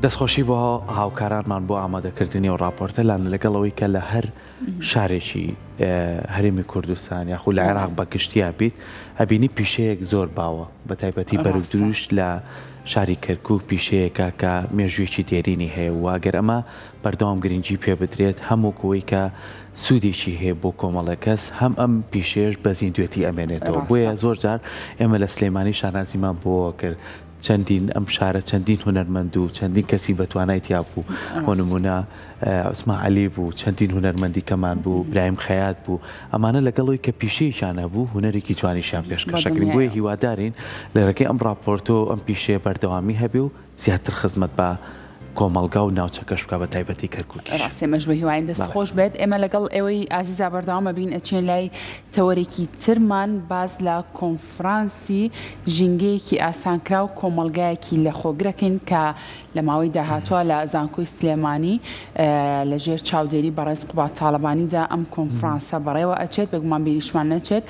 دەستخۆشی بۆ هاوکارانمان بۆ ئامادەکردنی ئەو ڕاپۆرتە لان لەگەڵ ئەوەی کە لە هەر شارێکی هەرێمی کوردستان یاخود لە عێراق بە گشتیا بیت ئەبینی پیشەیەک زۆر باوە بە تایبەتی بەرگدروش لە شاری کەرکک پیشەیەکە کە مێژوویەکی دێرینی هەیە و ئەگەر ئەمە بەردەوام گرنگی پێ بدرێت هەم وەکوەی کە سوودێکی هەیە بۆ کۆمەڵێک کەس هەم ئەم پیشەیەش بە زیندوێتی ئەمێنێتەوە بۆیە زۆر جار ئێمە لە سلێمانی شانازیمان بۆوە کرد چەندین ئەم شارە چەندین هونەرمەند و چەندین کەسی بەتوانای تیا بوو بۆ نمونە عوسمان عەلی بوو چەندین هونەرمەندی کەمان بوو برایم خەیات بوو ئەمانە لەگەڵەوەی کە پیشەیەکیان هەبوو هونەرێکی جوانیشیان پێشکەشەکردین بۆیە هیوادارین لە ڕێگەی ئەم ڕاپۆرتەوە ئەم پیشەیە بەردەوامی هەبێ و زیاتر خزمەت بە کۆمەڵگا و ناوچەکەش بکا بە تایبەتی کەرکوکیش. ڕاستە ئێمەش بە هیواین دەست خۆش بێت ئێمە لەگەڵ ئێوەی ئازیزا بەردەوام ئەبین ئەچینە لای تەوەرێکی ترمان باس لە کۆنفرانسی ژینگەیەکی ئاسانکراو کۆمەڵگایەکی لەخۆگرەکەین کە لە ماوەی داهاتووە لە زانکۆی سلێمانی لە ژێر چاودێری بەڕێز قوباد تاڵەبانیدا ئەم کۆنفرانسە بەڕێوە ئەچێت بێگومان بیریشمان نەچێت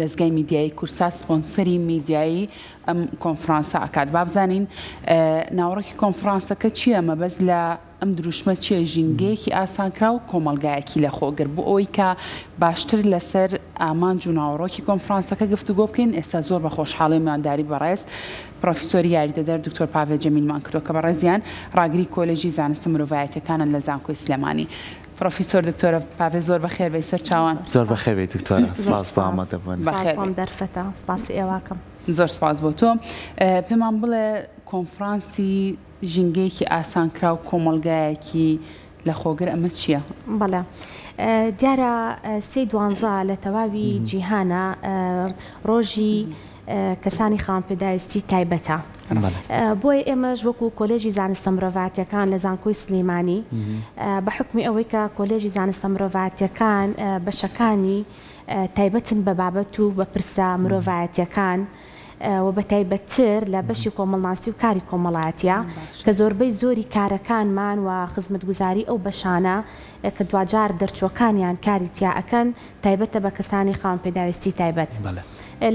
دەزگای میدیایی کورسات سپۆنسەری میدیایی ئەم کۆنفرانسە ئەکات با بزانین ناوەڕۆکی کۆنفرانسەکە چییە مەبەست لە ئەم دروشمە چییە ژینگەیەکی ئاسانکراو کۆمەڵگایەکی لەخۆگر بۆ ئەوەی کە باشتر لەسەر ئامانج و ناوەڕۆکی کۆنفرانسەکە گفتوگۆ بکەین ئێستا زۆر بە خۆشحاڵی و میوانداری بەڕێز پرۆفیسۆری یاریدەدەر دکتۆر پاڤێ جەمیلمان کردووە کە بەڕێزیان ڕاگری کۆلێژی زانستە مرۆڤایەتیەکانن لە زانکۆی سلێمانی. پرۆفیسۆر دکتۆرە پاڤێ زۆر بەخێر بێی سەر چاوان. زۆر بەخێر بێی دکتۆرە سپاس بۆ ئامادەبوون. سپاس بۆ ئەم دەرفەتە سپاسی ئێوەکەم. زۆر سپاس بۆ تۆ. پێمان بڵێ کۆنفرانسی ژینگەیەکی ئاسانکراو کۆمەڵگایەکی لەخۆگر ئەمە چییە؟ بەڵێ دیارە سێی دوانزە لە تەواوی جیهانە ڕۆژی کەسانی خاوەن پێداویستی تایبەتە بۆیە ئێمەش وەکو کۆلێژی زانستە مرۆڤایەتیەکان لە زانکۆی سلیمانی بە حوکمی ئەوەی کە کۆلێژی زانستە مرۆڤایەتیەکان بەشەکانی تایبەتن بە بابەت و بە پرسە مرۆڤایەتیەکان و بە تایبەتتر لە بەشی کۆمەڵناسی و کاری کۆمەڵایەتیە کە زۆربەی زۆری کارەکانمان و خزمەتگوزاری ئەو بەشانە کە دواجار دەرچووەکانیان کاری تیا ئەکەن تایبەتە بە کەسانی خاوەن پێداویستی تایبەت.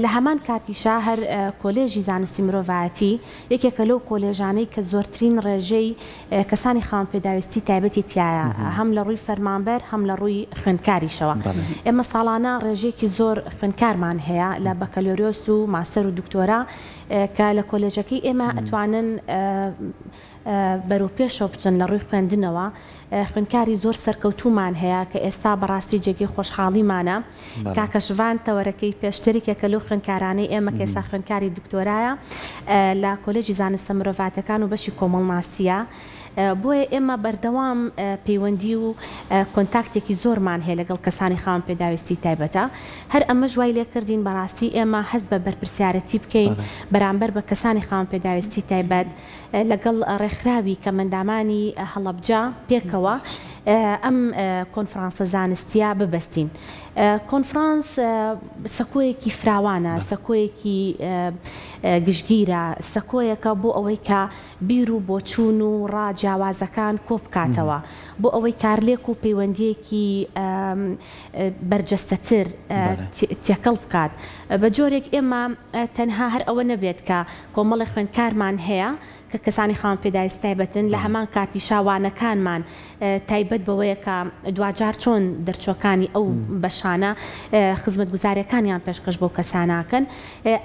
لە هەمان کاتیشا هەر کۆلێژی زانستی مرۆڤایەتی یەکێکە لەو کۆلێژانەی کە زۆرترین ڕێژەی کەسانی خاوەن پێداویستی تایبەتی تیایە هەم لە ڕووی فەرمانبەر هەم لە ڕووی خوێندکاریشەوە. ئێمە ساڵانە ڕێژەیەکی زۆر خوێندکارمان هەیە لە بەکەلۆریۆس و ماستەر و دکتۆرا کە لە کۆلێژەکەی ئێمە ئەتوانن بەرەو پێشەوە بچن لە ڕووی خوێندنەوە، خوێندکاری زۆر سەرکەوتوومان هەیە کە ئێستا بەڕاستی جێگەی خۆشحاڵیمانە، کاکە شڤان تەوەرەکەی پێشتر یەکێکە لەو خوێندکارانەی ئێمە کە ئێستا خوێندکاری دکتۆرایە لە کۆلێژی زانستە مرۆڤاتەکان و بەشی کۆمەڵناسییە، بۆیە ئێمە بەردەوام پەیوەندی و کۆنتاکتێکی زۆرمان هەیە لەگەڵ کەسانی خاوەن پێداویستی تایبەتە، هەر ئەمەش وای لێکردین بەڕاستی ئێمە هەست بە بەرپرسیارەتی بکەین بەرامبەر بە کەسانی خاوەن پێداویستی تایبەت، لەگەڵ ڕێکخراوی کەمئەندامانی هەڵەبجە پێکەوە ئەم کۆنفرانسە زانستیە ببەستین. کۆنفرانس سەکۆیەکی فراوانە، سەکۆیەکی گشتگیرە، سەکۆیەکە بۆ ئەوەی کە بیر و بۆچوون و ڕا جیاوازەکان کۆبکاتەوە، بۆ ئەوەی کارلێک و پەیوەندییەکی بەرجەستەتر تێکەڵ بکات، بە جۆرێک ئێمە تەنها هەر ئەوە نەبێت کە کۆمەڵێک خوێندکارمان هەیە کە کەسانی خاوەن پێداویستی تایبەتن، لە هەمان کاتیشا وانەکانمان تایبەت بەوەیە کە دواجار چۆن دەرچووەکانی ئەو بەشانە خزمەتگوزارییەکانیان پێشکەش بەو کەسانە ئەکەن.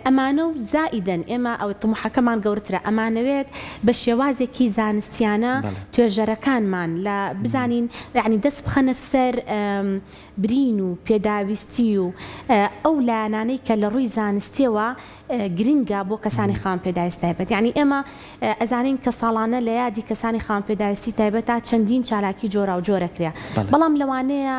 ئەمانە و زائیدەن ئێمە ئەوە تموحەکەمان گەورەترە، ئەمانەوێت بە شێوازێکی زانستیانە توێژەرەکانمان لە بزانین یانی دەست بخەنە سەر برین و پێداویستی و ئەو لایەنانەی کە لە ڕووی زانستیەوە گرنگە بۆ کەسانی خاوەن پێداویستی تایبەت. یانی ئێمە ئەزانین کە ساڵانە لە یادی کەسانی خاوەن پێداویستی تایبەتا چەندین چالاکی جۆراوجۆر ئەکرێ، بەڵام لەوانەیە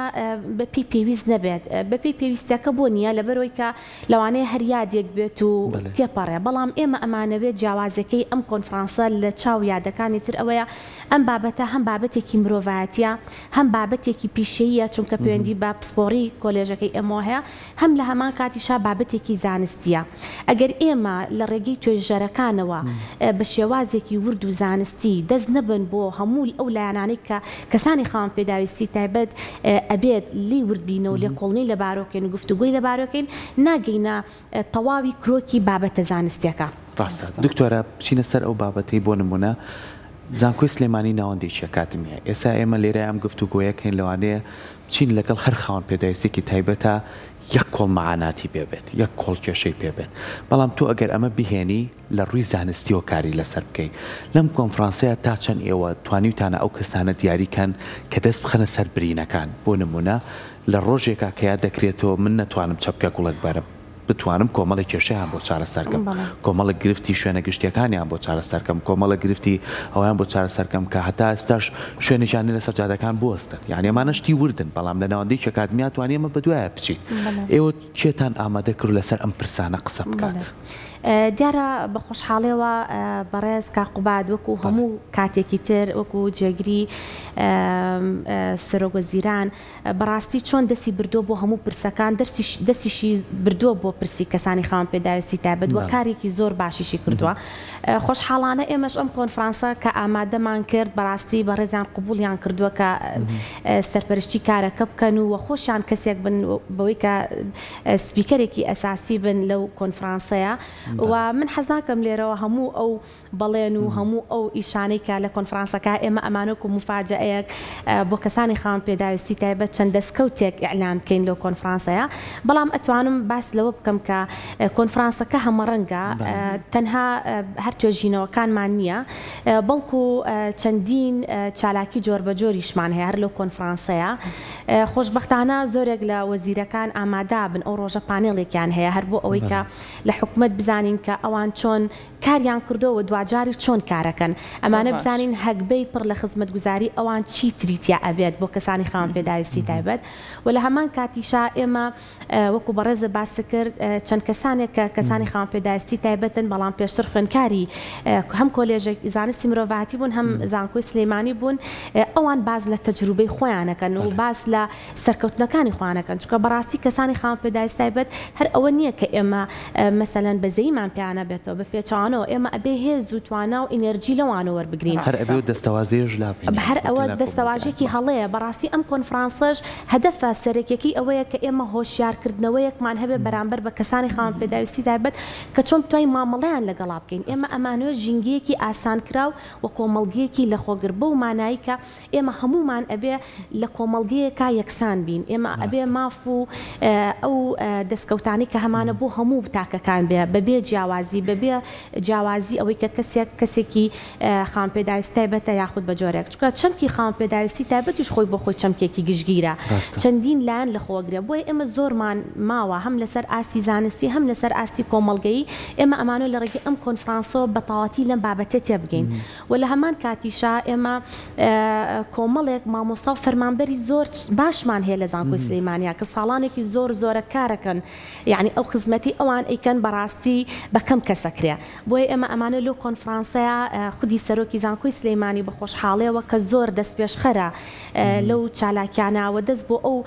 بە پێی پێویست نەبێت. بە پێی پێویستیەکە بۆ نییە؟ لەبەرئەوەی کە لەوانەیە هەر یادێک بێت و تێپەڕێ، بەڵام ئێمە ئەمانەوێت جیاوازیەکەی ئەم کۆنفرانسە لە چاو یادەکانی تر ئەوەیە ئەم بابەتە هەم بابەتێکی مرۆڤایەتیە، هەم بابەتێکی پیشەییە چونکە پەیوەندی بە پسپۆڕی کۆلێژەکەی ئێمەوە هەیە، هەم لە هەمان کاتیشا بابەتێکی زانستییە. ئەگەر ئێمە لە ڕێگەی توێژەرەکانەوە بە شێوازێکی ورد و زانستی دەست نەبەن بۆ هەموو ئەو لایەنانەی کە کەسانی خاوەن پێداویستی تایبەت ئەبێت لێی ورد بینەوە لێکۆڵنەی لەبارەوە بکەین و گفتوگۆی لەبارەوە بکەین، ناگەینە تەواوی کرۆکی بابەتە زانستییەکە. ڕاستە دکتۆرە بچینە سەر ئەو بابەتەی بۆ نموونە. زانکۆی سلێمانی ناوەندێکی ئەکادمییە، ئێستا ئێمە لێرە ئەم گفتوگۆیە کەین لەوانەیە بچین لەگەڵ هەر خاوەن پێداویستیەکی تایبەتا یەک کۆڵ مەعاناتی پێ بێت، یەک کۆڵ کێشەی پێ بێت، بەڵام تۆ ئەگەر ئەمە بهێنی لە ڕووی زانستیەوە کاری لەسەر بکەی لەم کۆنفرانسەیا تا چەند ئێوە توانیوتانە ئەو کەسانە دیاری کەن کە دەست بخەنە سەر برینەکان بۆ نمونە لە ڕۆژێکا کە یاد دەکرێتەوە من نەتوانم چەپکە گوڵێک بەرم بتوانم کۆمەڵێک کێشەیان بۆ چارەسەر کەم کۆمەڵێک گرفتی شوێنە گشتیەکانیان بۆ چارەسەر کەم کۆمەڵێک گرفتی ئەویان بۆ چارەسەر کەم کە هەتا ئێستاش شوێنێکیان نیە لەسەر جادەکان بوەستن یانی ئەمانە شتی وردن بەڵام لە ناوەندێکی ئەکادمیا توانی ئەمە بەدوایە بچیت ئێوە کێتان ئامادە کرد لەسەر ئەم پرسانە قسە بکات؟ دیارە بە خۆشحاڵیەوە بەڕێز کاک قوباد وەکو هەموو کاتێکی تر وەکو جێگری سەرۆک وەزیران بەڕاستی چۆن دەستی بردووە بۆ هەموو پرسەکان دەستیشی بردووە بۆ پرسی کەسانی خاوەن پێداویستی تایبەت وە کارێکی زۆر باشیشی کردووە خۆشحاڵانە ئێمەش ئەم کۆنفرانسە کە ئامادەمان کرد بەڕاستی بەڕێزیان قبوڵیان کردووە کە سەرپەرشتی کارەکە بکەن و خۆشیان کەسێک بن بەوەی کە سپیکەرێکی ئەساسی بن لەو کۆنفرانسەیە و من حەز ناکەم لێرەوە هەموو ئەو بەڵێن و هەموو ئەو ئیشانەی کە لە کۆنفرانسەکە ئێمە ئەمانە وەکو موفاجەئەیەک بۆ کەسانی خاوەن پێداویستی تایبەت چەند دەستکەوتێک ئیعلان بکەین لەو کۆنفرانسەیە بەڵام ئەتوانم باس لەوە بکەم کە کۆنفرانسەکە هەمەڕەنگە تەنها هەر توێژینەوەکانمان نییە بەڵکو چەندین چالاکی جۆربەجۆریشمان هەیە هەر لەو کۆنفرانسەیە خۆشبەختانە زۆرێک لە وەزیرەکان ئامادەبن ئەو ڕۆژە پانێڵێکیان هەیە هەر بۆ ئەوەی کە لە حکومەت بزانین کە ئەوان چۆن کاریان کردووە و دواجاریش چۆن کارەکەن ئەمانە بزانین هەگبەی پڕ لە خزمەتگوزاری ئەوان چی تری تیا ئەبێت بۆ کەسانی خاوەن پێداویستی تایبەت و لە هەمان کاتیشا ئێمە وەکو بەڕێزت باست کرد چەند کەسانێک کە کەسانی خاوەن پێداویستی تایبەتن بەڵام پێشتر خوێندکاری هەم کۆلێژێک زانستی مرۆڤایەتی بوون هەم زانکۆی سلەیمانی بوون ئەوان باس لە تەجروبەی خۆیانەکەن و باس لە سەرکەوتنەکانی خۆیانەکەن چونکە بەڕاستی کەسانی خاوەن پێداویستی تایبەت هەر ئەوە نییە کە ئێمە مەسەلەن بەزەییمان پێیانە بێتەوە بە پێچەوانەوە ئێمە ئەبێ هێز و توانا و ئینێرجی لەوانە وەربگرین. هەر ئەبێ و دەستەوازەیەش لابەین هەر ئەوە دەستەواژەیەکی هەڵەیە بەڕاستی ئەم کۆنفرانسەش هەدەفە سەرەکیەکەی ئەوەیە کە ئێمە هۆشیارکردنەوەیەکمان هەبێ بەرامبەر بە کەسانی خاوەن پێداویستی تایبەت کە چۆن بتوانین مامەڵەیان لەگەڵا بکەین ئێمە ئەمانەوێت ژینگەیەکی ئاسانکراو و کۆمەڵگەیەکی لەخۆگر بەو مانایەی کە ئێمە هەموومان ئەبێ لە کۆمەڵگەیەکا یەکسان بین، ئێمە ئەبێ ماف و ئەو دەستکەوتانەی کە هەمانە بۆ هەموو تاکەکان بێ بەبێ جیاوازی، بەبێ جیاوازی ئەوەی کە کەسێک کەسێکی خاوەن پێداویستی تایبەتە یاخود بە جۆرێک، چونکە چەمکی خاوەن پێداویستی تایبەتیش خۆی بۆ خۆی چەمکێکی گشتگیرە، چەندین لایەن لەخۆگرێ، بۆیە ئێمە زۆرمان ماوە هەم لەسەر ئاستی زانستی هەم لەسەر ئاستی کۆمەڵگەیی، ئێمە ئەمانەوێ لە ڕێگەی ئەم کۆنفرانسەوە بەتەواوەتی لەم بابەتە تێبگەین. و لە هەمان کاتیشا ئێمە کۆمەڵێک مامۆستا و فەرمانبەری زۆر باشمان هەیە لە زانکۆی سلەیمانیا کە ساڵانێکی زۆر زۆرە کارەکەن یعنی ئەو خزمەتی ئەوان ئەیکەن بەڕاستی بە کەم کەسەکرێ بۆیە ئێمە ئەمانە لەو کۆنفرانسەیە خودی سەرۆکی زانکۆی سلەیمانی بە خۆشحاڵیەوە کە زۆر دەستپێشخەرە لەو چالاکیانە و دەست بۆ ئەو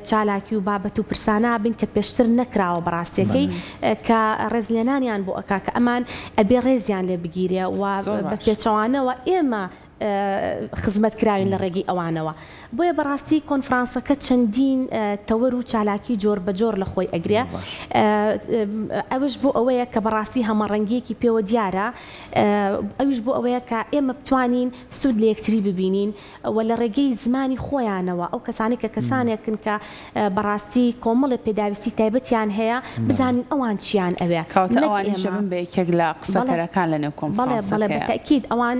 چالاکی و بابەت و پرسانە بن کە پێشتر نەکراوە بەڕاستیەکەی کە ڕێزلێنانیان بۆ ئەکا کە ئەمان ئەبێ ڕێزیان لێ بگیرێ و بە پێچەوانەوە ئێمە خزمەت کراوین لە ڕێگەی ئەوانەوە بۆیە بەڕاستی کۆنفرانسەکە چەندین تەوەر و چالاکی جۆر بە جۆر لە خۆی ئەگرێ ئەوش بۆ ئەوەیە کە بەڕاستی هەمەڕەنگیەکی پێوە دیارە ئەویش بۆ ئەوەیە کە ئێمە بتوانین سوود لە یەکتری ببینین و لە ڕێگەی زمانی خۆیانەوە ئەو کەسانەی کە کەسانێکن کە بەڕاستی کۆمەڵێ پێداویستی تایبەتیان هەیە بزانین ئەوان چیان ئەوێ کەواتە نەک ئەوانیش ئێمە. ئەبن بە یەکێک لە بەڵێ قسەکەرەکان لە نێو بەڵێ بەڵێ بە کۆنفرانسەکەیا. تەئکید ئەوان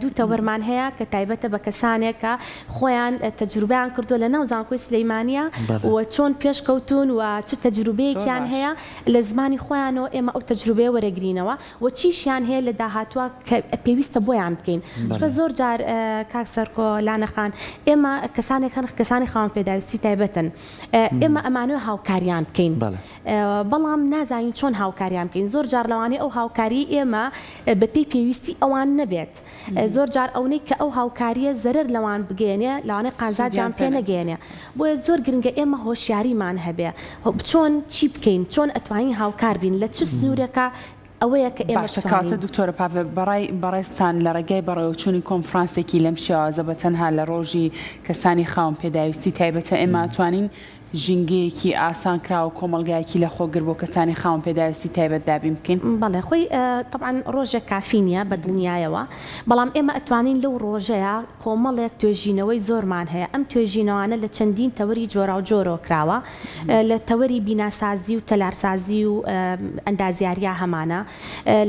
دوو تەوەرمان هەیە کە تایبەتە بە کەسانێک کە خۆیان تەجروبەیان کردووە لە ناو زانکۆی سلەیمانیە و چۆن پێشکەوتوون و چ زۆر تەجروبەیەکیان باش. هەیە لە زمانی خۆیانەوە ئێمە ئەو تەجروبەیە وەرەگرینەوە و چیشیان هەیە لە داهاتووا کە پێویستە بۆیان بکەین چونکە زۆر جار کاک سەرکۆ لانە خان ئێمە کەسانێک هەن کەسانی خاوەن پێداویستی تایبەتن ئێمە ئەمانەوێ هاوکاریان بکەین بەڵام نازانین چۆن هاوکاریان بکەین زۆر جار لەوانەیە ئەو هاوکاری ئێمە بەپێی پێویستی ئەوان نەبێت زۆر جار ئەونەی کە ئەو هاوکاریە زەرەر لەوان بگەیەنێ لەوانەیە قازانجیان پێ نەگەیەنێ بۆیە زۆر گرنگە ئێمە هۆشیاریمان هەبێ چۆن چی بکەین چۆن ئەتوانین هاوکار بین لە چ سنوورێکا ئەوەیە کە ئێمە باشە کەواتە بتوانین. دکتۆرە پاڤێ بەڕای بەڕێزتان لە ڕێگای بەڕێوەچوونی کۆنفرانسێکی لەم شێوازە بە تەنها لە ڕۆژی کەسانی خاوەن پێداویستی تایبەتە ئێمە ئەتوانین ژینگەیەکی ئاسانکراو و کۆمەڵگایەکی لەخۆگر بۆ کەسانی خاوەن پێداویستی تایبەت دابین بکەین؟ بەڵێ خۆی تەبعەن ڕۆژێک کافی نییە بە دڵنیایەوە، بەڵام ئێمە ئەتوانین لەو ڕۆژەیا کۆمەڵێک توێژینەوەی زۆرمان هەیە، ئەم توێژینەوانە لە چەندین تەوەری جۆراوجۆرەوە کراوە، لە تەوەری بیناسازی و تەلارسازی و ئەندازیاریا هەمانە،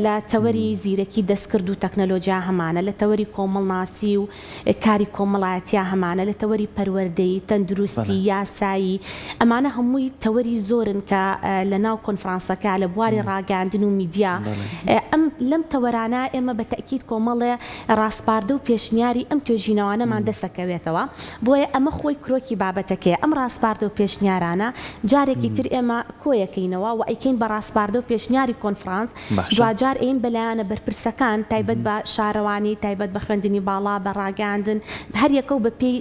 لە تەوەری زیرەکی دەستکرد و تەکنەلۆجیا هەمانە، لە تەوەری کۆمەڵناسی و کاری کۆمەڵایەتیا هەمانە، لە تەوەری پەروەردەیی، تەندروستی، یاسایی، ئەمانە هەمووی تەوەری زۆرن کە لە ناو کۆنفرانسەکە لە بواری ڕاگەیاندن و میدیا ئەم لەم تەوەرانە ئێمە بە تەئکید کۆمەڵێ ڕاسپاردە و پێشنیاری ئەم توێژینەوانەمان دەسەکەوێتەوە بۆیە ئەمە خۆی کرۆکی بابەتەکەیە ئەم ڕاسپاردە و پێشنیارانە جارێکی تر ئێمە کۆیەکەینەوە و ئەیکەین بە ڕاسپاردە و پێشنیاری کۆنفرانس دواجار ئەیین بە لایەنە بەرپرسەکان تایبەت بە شارەوانی، تایبەت بە خوێندنی باڵا، بە ڕاگەیاندن، هەر یەکە و بە پێی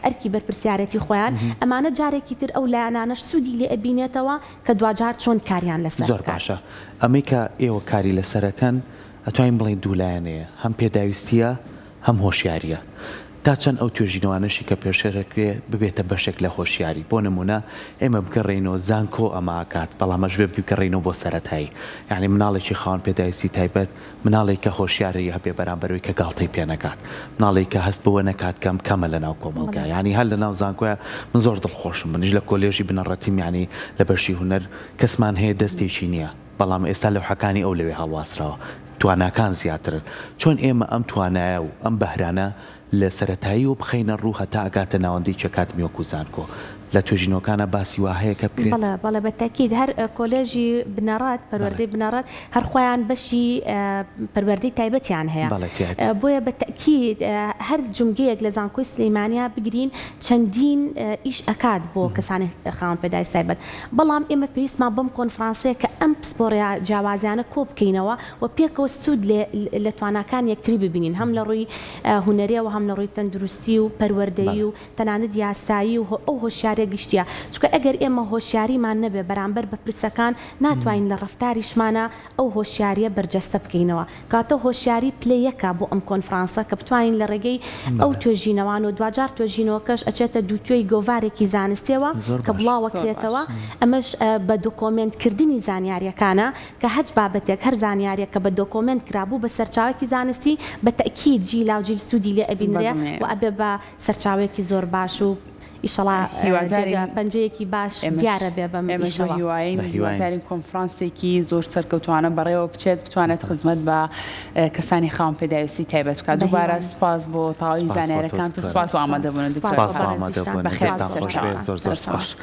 ئەرکی بەرپرسیارێتی خۆیان، ئەمانە جارێکی تر ئەو لایەنانەش سوودی لێ ئەبینێتەوە کە دواجار چۆن کاریان لەسەر زۆر بکات. باشە ئەمەی کە ئێوە کاری لەسەر ئەکەن ئەتوانین بڵێین دوولایەنەیە هەم پێداویستییە هەم هۆشیارییە. تا چەند ئەو توێژینەوانەشی کە پێشکەشەکرێ ببێتە بەشێک لە هۆشیاری. بۆ نموونە ئێمە بگەڕێینەوە زانکۆ ئەمە ئەکات بەڵام ئەشبێ بگەڕێینەوە بۆ سەرەتایی. یانی مناڵێکی خاوەن پێداویستی تایبەت مناڵێک کە هۆشیاری هەبێ بەرامبەر ئەوەی کە گاڵتەی پێ نەکات. مناڵێک کە هەست بەوە نەکات کەم کەمە لەناو کۆمەڵگا. یانی هەر لەناو زانکۆیا من زۆر دڵخۆشم منیش لە کۆلێژی بنەڕەتیم یانی لە بەشی هونەر کەسمان هەیە دەستێکی نییە. بەڵام ئێستا لەوحەکانی ئەو لەوێ هەڵواسراوە. تواناکان زیاترن. چۆن ئێمە ئەم توانایە و ئەم بەهرانە لە سەرەتاییەوە بخەینە ڕوو هەتا ئەگاتە ناوەندێکی ئەکادمی وەکوو زانکۆ؟ لە توێژینەوەکانا باسی وا هەیە کە بکرێت؟ بەڵێ، بەڵێ بە تەئکید. هەر کۆلێژی بنەڕەت، پەروەردەی بنەڕەت، هەر خۆیان بەشی پەروەردەی تایبەتیان هەیە. بەڵێ تیایەتی. بۆیە بە تەئکید هەر جومگەیەک لە زانکۆی سلەیمانیا بگرین چەندین ئیش ئەکات بۆ کەسانی خاوەن پێداویست تایبەت. بەڵام ئێمە پێویستمان بەم کۆنفرانسەیە کە ئەم پسپۆڕە جیاوازانە کۆبکەینەوە و پێکەوە سوود لە تواناکانی یەکتری ببینین هەم لە ڕووی هونەریەوە هەم لە ڕووی تەندروستی و پەروەردەیی و تەنانەت یاسایی و ئەو هۆشیاریە گشتیە چونکە ئەگەر ئێمە هۆشیاریمان نەبێ بەرامبەر بە پرسەکان ناتوانین لە ڕەفتاریشمانا ئەو هۆشیاریە بەرجەستە بکەینەوە. کەواتە هۆشیاری پلە یەکە بۆ ئەم کۆنفرانسە کە بتوانین لە ڕێگەی ئەو توێژینەوان و دواجار توێژینەوەکەش ئەچێتە دووتوێی گۆڤارێکی زانستیەوە کە بڵاوەکرێتەوە ئەمەش بە دۆکۆمێنت کردنی زانیاریەکانە کە هەچ بابەتێک هەر زانیاریەک کە بە دۆکۆمێنت کرا بوو بە سەرچاوەیەکی زانستی بە تەئکید جیلاوجیل سوودی لێ ئەبینرێ و ئەبێ بە سەرچاوەیەکی زۆر باش و ئیشەڵا جێگە پەنجەیەکی باش دیارە بێ بەم ئێمەش بە هیواین هیوادارین کۆنفرانسێکی زۆر سەرکەوتوانە بەڕێوە بچێت بتوانێت خزمەت بە کەسانی خاوەن پێداویستی تایبەت بکات دووبارە سوپاس بۆ تەواوی زانیارەکانت و سوپاس بۆ ئامادەبوونت دکتۆر سوپاس بۆ ئامادەبوونت دەستتان خۆش بێت زۆر زۆر سوپاس.